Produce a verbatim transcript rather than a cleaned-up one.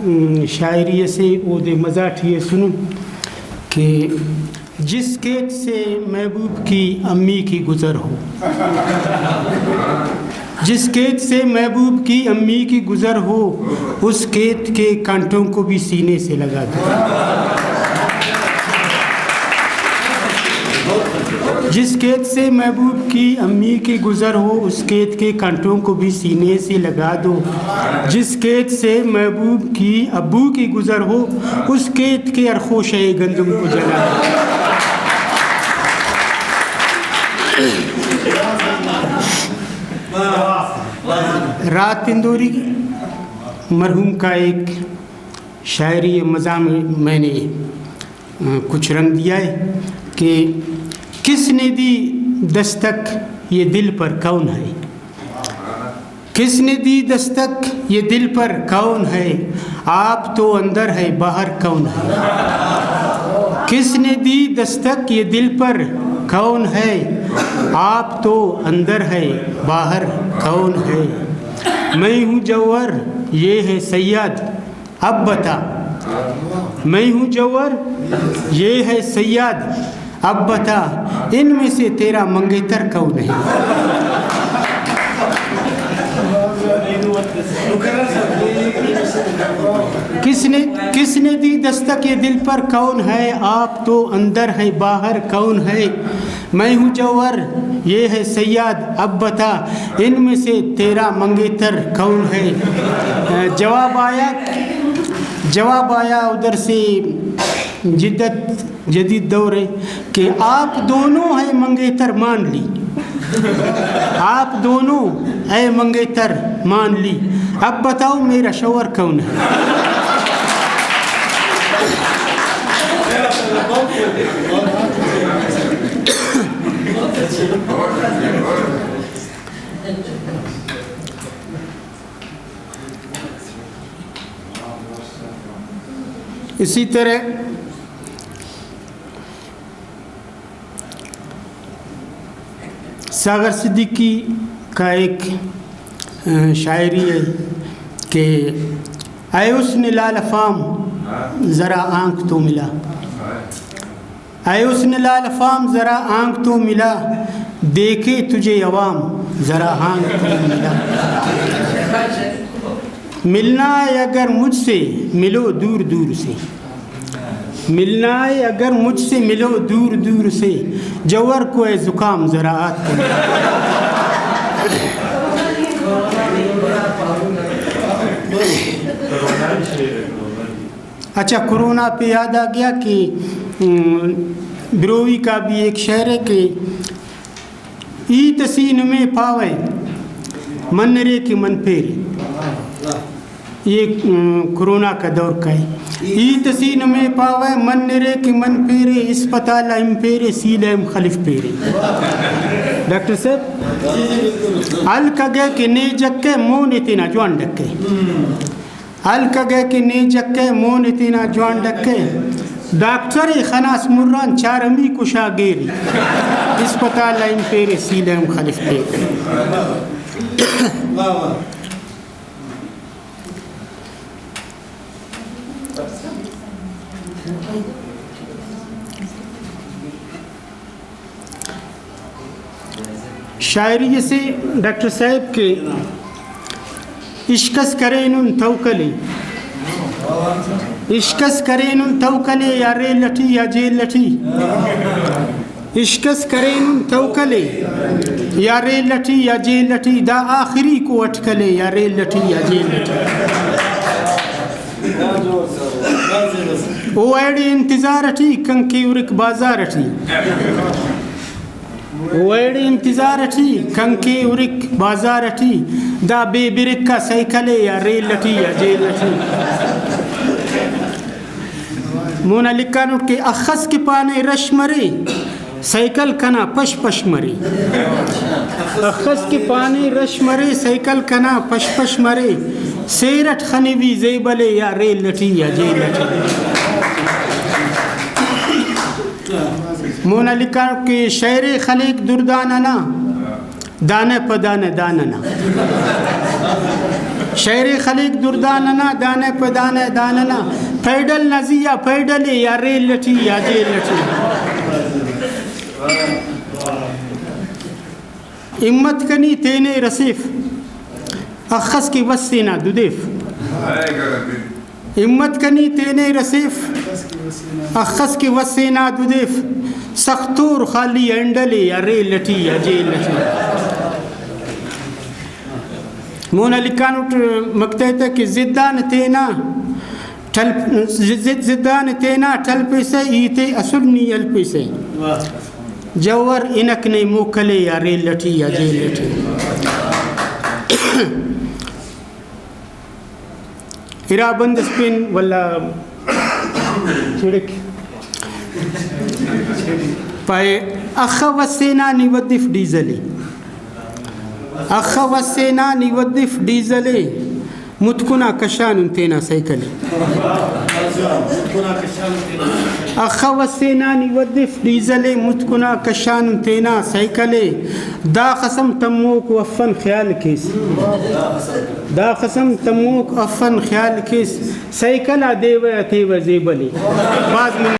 م، شاعری اسے اودے مزاٹی ئسنن کہ جس کھیت سے محبوب کی امی کی گزر ہو، جس کھیت سے محبوب کی امی کی گزر ہو، اس کھیت کے کانٹوں کو بھی سینے سے لگا دو۔ جس کھیت سے محبوب کی امی کی گزر ہو، اس کھیت کے کانٹوں کو بھی سینے سے لگا دو۔ جس کھیت سے محبوب کی ابو کی گزر ہو، اس کھیت کے ہر خوشہ گندم کو جلا دو۔ رات اندوری مرحوم کا ایک شاعری مضامین میں نے کچھ رنگ دیا ہے کہ کس نے دی دستک یہ دل پر کون ہے؟ کس نے دی دستک یہ دل پر کون ہے؟ آپ تو اندر ہے، باہر کون ہے؟ کس نے دی دستک یہ دل پر کون ہے؟ آپ تو اندر ہے، باہر کون ہے؟ میں ہوں جوہر، یہ ہے صیاد، اب بتا، میں ہوں جوہر، یہ ہے صیاد، اب بتا، ان میں سے تیرا منگیتر کون ہے؟ کس نے، کس نے دی دستک یہ دل پر کون ہے؟ آپ تو اندر ہے، باہر کون ہے؟ میں ہوں جوہر، یہ ہے صیاد، اب بتا، ان میں سے تیرا منگیتر کون ہے؟ جواب آیا، جواب آیا ادھر سے، جدت جدید دور ہے کہ آپ دونوں ہے منگیتر مان لی، آپ دونوں ہے منگیتر مان لی، اب بتاؤ میرا شوہر کون ہے؟ اسی طرح ساغر صدیقی کا ایک، آ، شاعری ہے کہ اے حسن لال فام ذرا آنکھ تو ملا، اے حسن لال فام ذرا آنکھ تو ملا، دیکھے تجھے عوام ذرا آنکھ تو ملا۔ ملنا ہے اگر مجھ سے، ملو دور دور سے۔ ملنا ہے اگر مجھ سے، ملو دور دور سے، جوہر کو ہے زکام ذرا آت۔ اچھا، کورونا پہ یاد آ گیا کہ، ام، بروی کا بھی ایک شعر ہے کہ ہیت اسی نمے پاوہ، منرے کہ من پیرے۔ یہ، ام، کورونا کا دور کا ہے۔ ہیت اسی نمے پاوہ، منرے کہ من پیرے، اسپتال آ ہم پیرے، سیل آ ہم خلف پیرے۔ ڈاکٹر صاحب، ہلک اگہ کہ نے جکہ، مون ءِ تینا جوان ڈکہ۔ ہلک اگہ کہ نے جکہ، مون ءِ تینا جوان ڈکہ۔ ڈاکٹر ءِ خناس مران، چارمی کشا گیری۔ اسپتال آ ہم پیرے، سیل آ ہم خلف پیرے۔ شاعری اسے ڈاکٹر صاحب کہ عشق اس کرینن توکل ءِ، عشق اس کرینن توکل ءِ یا ریل اٹی یا جیل اٹی، عشق اس کرینن توکل ءِ یا ریل اٹی یا جیل اٹی، دا آخری کو اٹکل ءِ یا ریل اٹی یا جیل اٹی۔ او ایڑے انتظار اٹی کنکے ہرک بازار اٹی۔ او ایڑے انتظار اٹی کنکے ہرک بازار اٹی، دا بے بریک آ سائیکل ءِ یا ریل اٹی یا جیل اٹی۔ مونا لکھانٹ کہ اخس کہ پانے رش مرے، سائیکل کنا پش پش مرے۔ اخس کہ پانے رش مرے، سائیکل کنا پش پش مرے، سیر اٹ خنوی زیبل ءِ یا ریل اٹی یا جیل اٹی۔ مونا لکھانٹ کہ شئیر ءِ خلیک دردانہ نا، دانہ پہ دانہ دانہ نا۔ شئیر ءِ خلیک دردانہ نا، دانہ پہ دانہ دانہ نا۔ پیڈل نا زی آ پیڈل ءِ یا ریل ٹی یا جیل ٹی۔ ہمت کنی تینے رسیف، اخس کہ وس تینا دودیف۔ ہمت کنی تینے رسیف، اخس کہ وس تینا دودیف۔ سخت تور خالی ہینڈل ءِ یا ریل ٹی یا جیل ٹی۔ مونا لکھانٹ مقطع تہ کہ ضدان تینا ٹل، ضد، ضدان تینا ٹلپسہ، ہیتے اسل نی ہلپسہ۔ جوہر ہنک نے موکل ءِ یا ریل ٹی یا جیل ٹی۔ ارا بند اس پین ولا چڑک پائے، اخہ وسینا نی ودف ڈیزل ءِ۔ اخہ وسینا نی ودف ڈیزل ءِ، متکنا کشانن تینا سائیکل ءِ۔ اخہ وسینا نی ودف ڈیزل ءِ، متکنا کشانن تینا سائیکل ءِ۔ دا قسم تموک افن خیال کیس۔ دا قسم تموک افن خیال کیس۔ سائیکل آ دیوہ آ تیوہ زیبل ءِ۔ بھاز منت۔